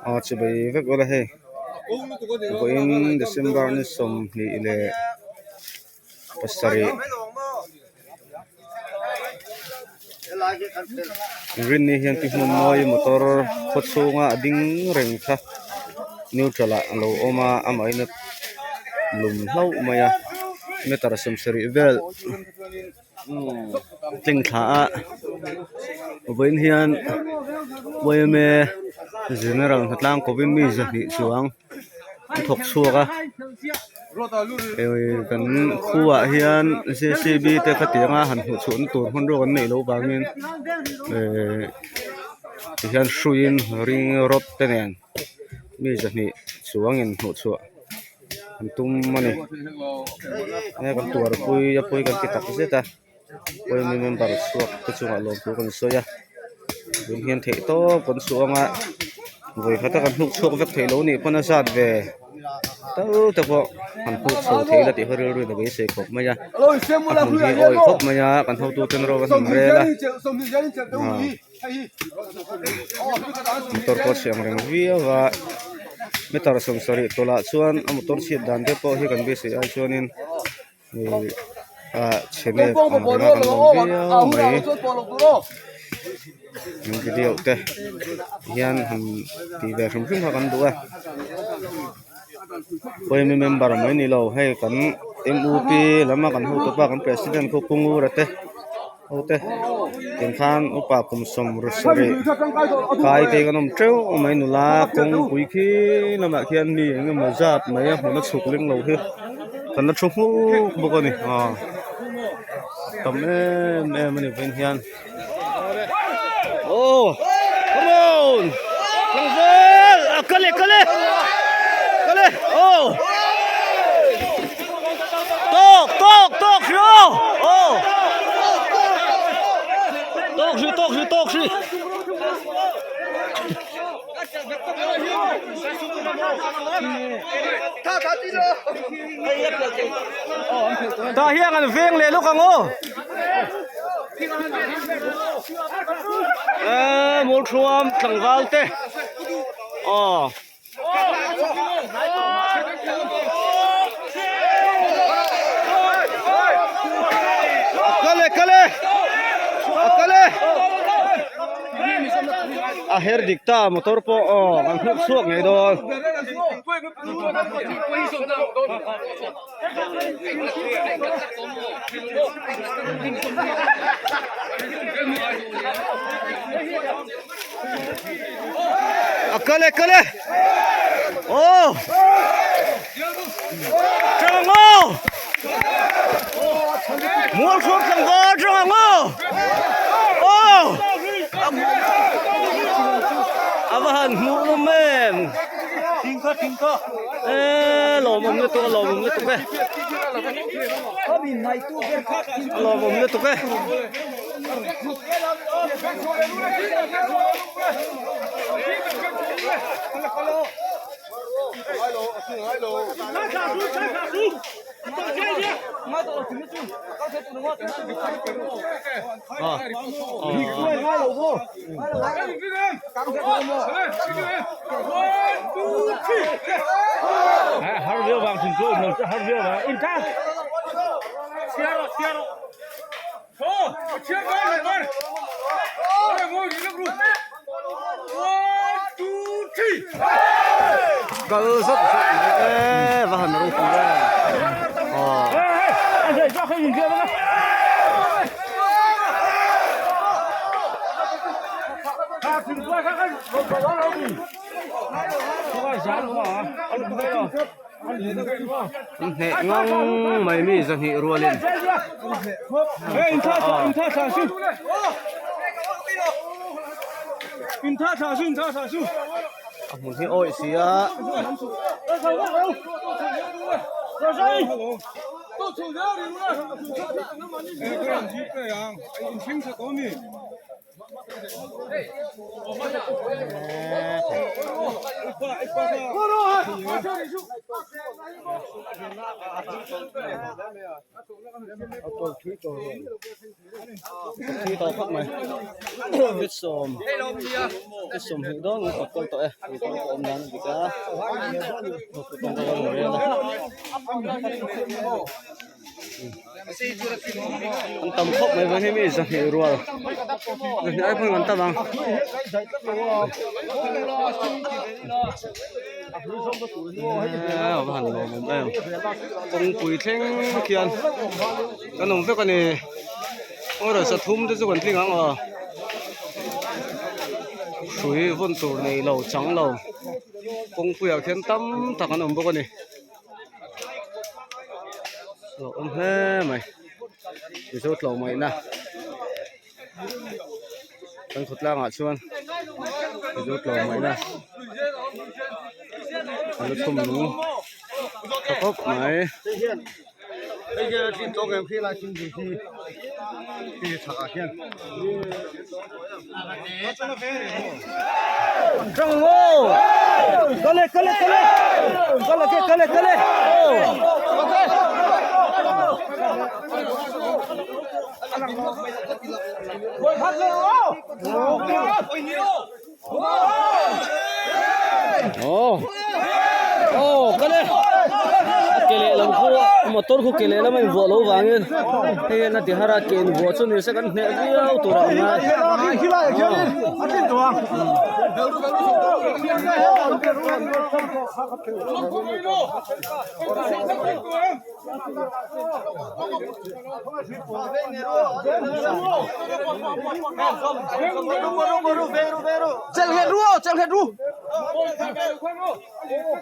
A chibei vek ula hei vawiin December ni 27 Rinni hian ti hmun mawi motor khaw chhunga a ding reng kha neutral ah a lo awm a amahin a lum hlauh mai a meter 70 vel tling thla a vawiin hian yma general hnatlang kovin mi 200 chuang an thawk chhuak a ih kan khuaah hian j c b te khatiang a han hmuh chhuahna tur hmanrua kan neih loh vangin ihh tihian hruiin ring rawt te nen mi 200 chuangin hmuh chhuah an tum a ni he kan tuar pui a pui kan ti tak zet a yma member chhuak te chungah lawmthu kan sawi a tun hian theih tawp kan chhuah anga vawi khat a kan hnuk chhuak vek theih loh nih pawn a zat ve tal te pawh han hnuk chho thei ila tih kha rilru in a beisei khawp mai a a hmun hi a awih khawp mai a kan hotu ten rawk an han rel a motor pawh a chhe ang reng viau a meter 70 tawlh ah chuan a motor chhiat dan te pawh hi kan beisei ai chuanin ih ah chhe nep ang reng a kan lawm viau mai an video te hian han tih ve hrim hrim kha kan duh a yma member mai ni lo hei kan M U P lama kan hotu pa kan president khaw Pu Ngura te. Ho te tiang khan upa kum 70 kai te kan awm teuh mai nula kawngpui khi lamah khian mi eng emaw zat mai a hmun a chhuk leng lo hi kan la thu hmuk bawk a ni aw tam em em a ni vawiin hian aw come on tlangval a kal e kal e kal e aw. Tawk tawk tawk hrih aw aw tawk hrih tawk hrih tawk hrih tah hian an veng leh lawk ang aw eee Mualthuam tlangval te aw. Kale kale a kale a her dik ta motor pawh aw an hnuk chhuak ngei dawn A kal e kal e aw tang ang aw mual thlawr tlangval tang ang aw aw a va han hmuh nawm em e lawmawm lutuk a lawmawm lutuk e a lawmawm lutuk e. Kal zat zat mai e va han ropui em aw. Hneh ngang mai mi 200 rualin a hmun hi awih si a. Thui tawh khawp mai feet sawm feet sawmhnih dawn an kawt kual tawh e tui pawh a awm dan a dik a an tam khawp mai vang hi mi zahnih rual zahnih ai pawn an tam ang. A va han lawm awm em kawngpui thleng khian kan awm vek a ni aw rasa thum te chu kan tling ang aw hrui vawn tur nei lo chang lo kawngpuiah khian tam tak an awm bawk a ni a awm hle mai mizo tlawmngaihna. Kan khawtlangah chuan mizo tlawmngaihna a la thum nung tha khawp mai. Aw kal e a ke lehlam khu motor khu ke lehlam a invuah loh vangin hei hian a ti har a ke invuah chu ni se kan hneh viau tur a awm a.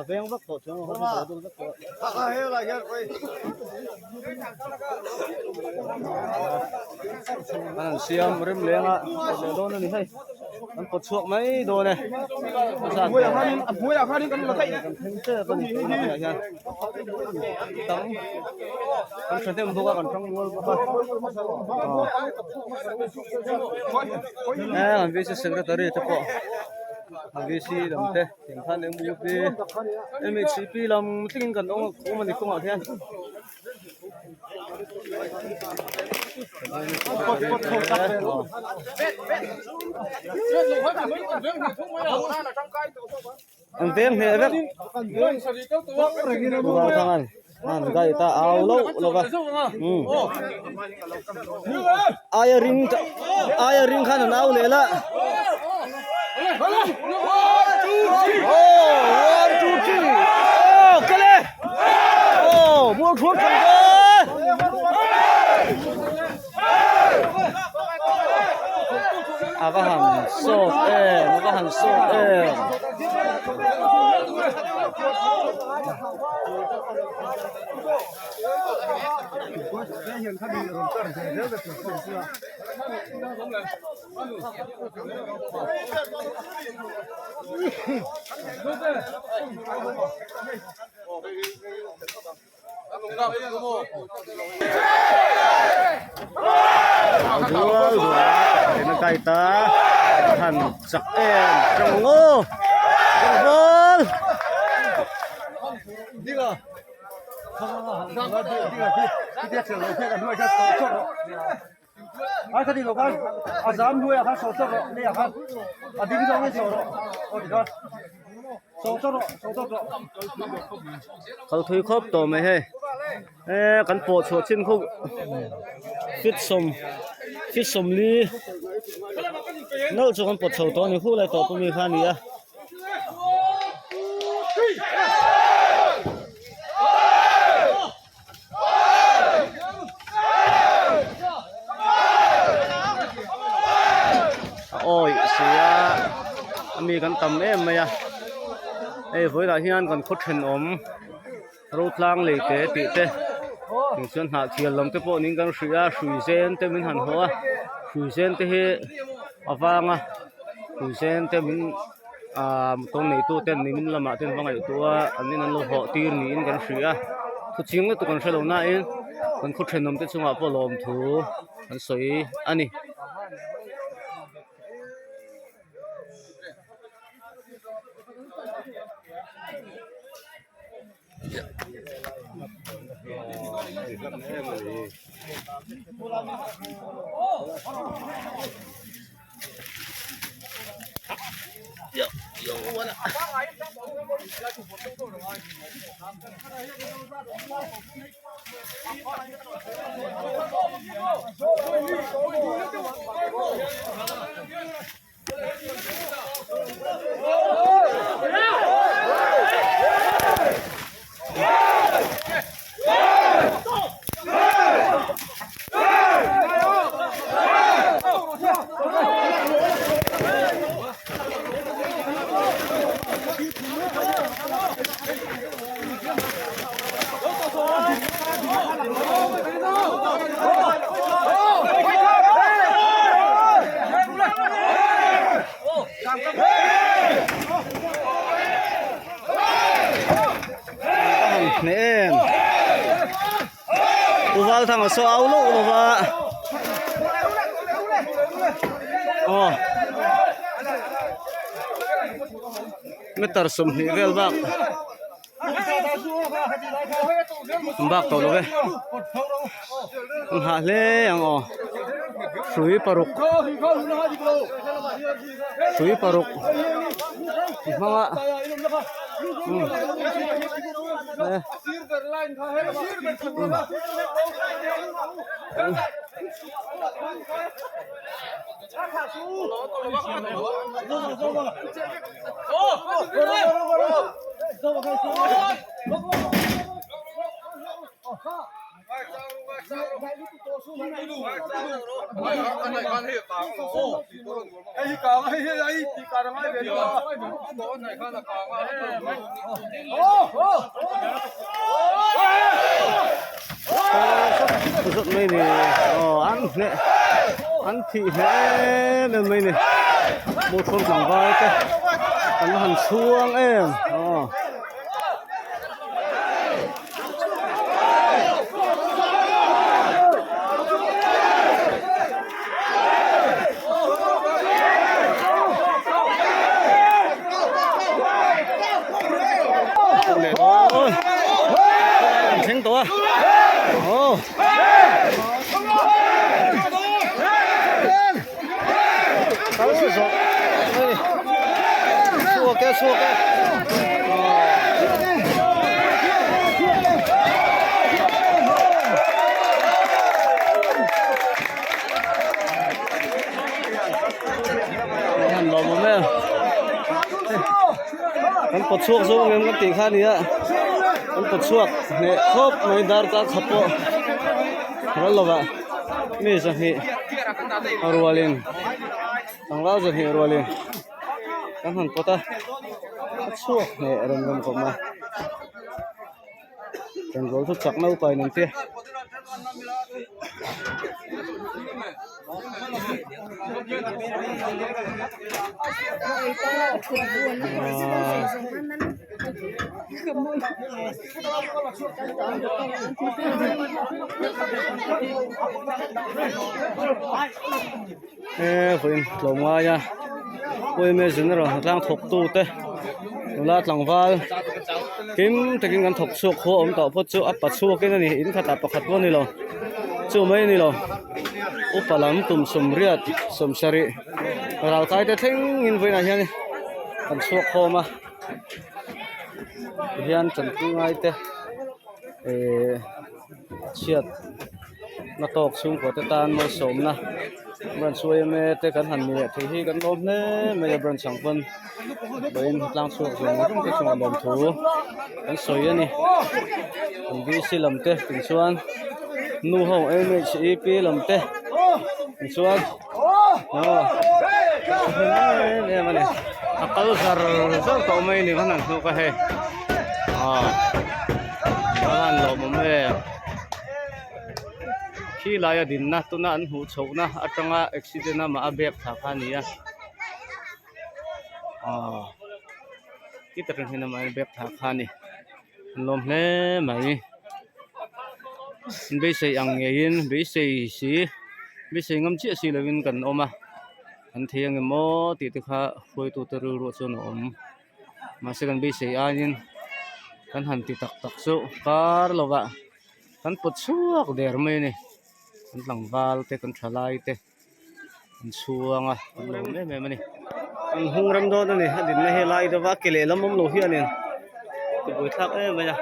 A veng vak tawh chuan a ho vek tawh. An han siam rem leng a leh dawn a ni hei an pawt chhuak mai dawn e kan thleng tep a ni tunah hian tam kan thahnem bawk a kan tang mual bawk a aw an VC secretary te pawh VC lam te. Tiang khan MUP MHCP lam tlingin kan awm awm a ni kawngah khian. An veng hneh vek Rualthangan an gai ta au lo lo va aia ring aia ring khan an au leh la. A va han sawt em a va han sawt em. Dual dual a kai ta han chak em tang aw ball Ai kha ti lo khan a zam hnuaiah khan sawh chawt rawh leiah khan a ding zawngin sawh rawh aw ti khan sawh chawt rawh sawh chawt rawh. Kal thui khawp tawh mai hei eh kan pawh chhuah chin khu feet sawm feet sawmli nawlh chu kan pawt chho tawh a ni hu lai tawh pawh mi kha a ni a. A awih si a a mi kan tam em mai a hei vawilah hian kan khaw thenawm rotlang lei te tih te tichuan hnahthial lam te pawh niin kan hria a hrui zen te min han hawh a hrui zen te hi a vang a hrui zen te min Aaa motor neitu ten nimin lamah ten va ngaihtuah a an in an lo hawh tir niin kan hria a thu ching lutuk an hrelo nain kan khaw thenawm te chungah pawh lawmthu an sawi a ni. hneh em u Valthanga saw au loh lo va aw meter 20 vel bak an bak tawh lo ve an hah hle ang aw hrui paruk hrui paruk hmang a umm Zawt mai ni aw an hneh an thih hneh em em mai ni motor tlangval te an han chhuang em aw. An thleng tawh a aw kal zawh hei chhuak e chhuak e aw han lawm awm em kan pawt chhuak zawng em kan tih kha a ni a kan pawt chhuak hneh khawp mai darkar khat pawh ral lovah mi 2 a rualin tlangval 2 rualin kan han pawt a a chhuak hneh rem rem khawp mai tlangval chu chak naupain an tia. He vawiin tlawm ngai a pawimawh general hnatlang thawk tu te nula tlangval kim takin kan thawk chhuak khua awm tawh phawt chu a pa chhuak in a ni in khatah pakhat pawh a ni lo chu mai a ni lo upa lam tum 80 70 ral kai te thleng in vawiinah hian kan chhuak khawm a tihian chanpui ngai te ehh chhiat na tawk chhungkua te tan malsawmna branch yma te kan han ni leh thei hi kan lawm hle mai a branch ang pawn vawiin tlang chhuak zawng zawng te chungah lawmthu kan sawi a ni kan VC lam te tin chuan nu ho M_H_E_P lam te tin chuan aw em em a ni a kal zar zar tawh mai a ni kan han hnuk a hei aw a han lawmawm em. Khi laia dinna tuna an hmuh chhohna atanga accident a mah a bag thla kha a ni a aw khi takah hian amah bag thla kha a ni an lawm hle mai beisei ang ngeiin beisei si beisei ngam chiah si lovin kan awm a an thei ang em aw tih te kha hruaitute rilru chuan a awm. Mahse kan beisei aiin kan han ti tak tak chu kar lovah. Kan pawt chhuak der mai a ni kan tlangval te kan thalai te an chhuang a an lawm em em a ni. An hung rem dawn a ni a dinna hi lai deuh a ke lehlam awm lo hianin tibuai thlak em mai a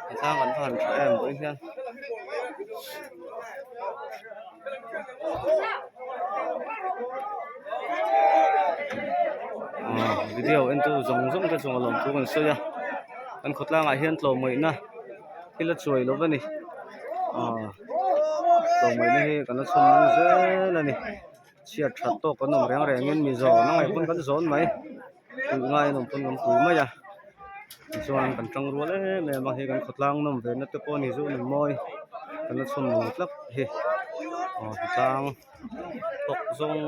a tlang an va han tha em vawiin hian. Video en tu zawng zawng te chuan lawmthu kan sawi a kan khawtlang ah hian tlawmngaihna thil a chuai lo a ni aaa tlawmngaihna hi kan la chhun nung zel a ni chhiat that tawk kan awm reng reng in mi zawn a ngaih pawn kan zawn mai puih ngai an awm pawn kan pui mai a tichuan kan tang rual em em a hei kan khawtlang nawm ve na te pawh a ni chu a ni mawi kan la chhun nung tlat hi aw tlang thawk zawng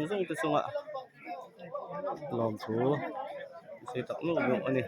zawng te chungah lawmthu sawi tak meuh meuh a ni.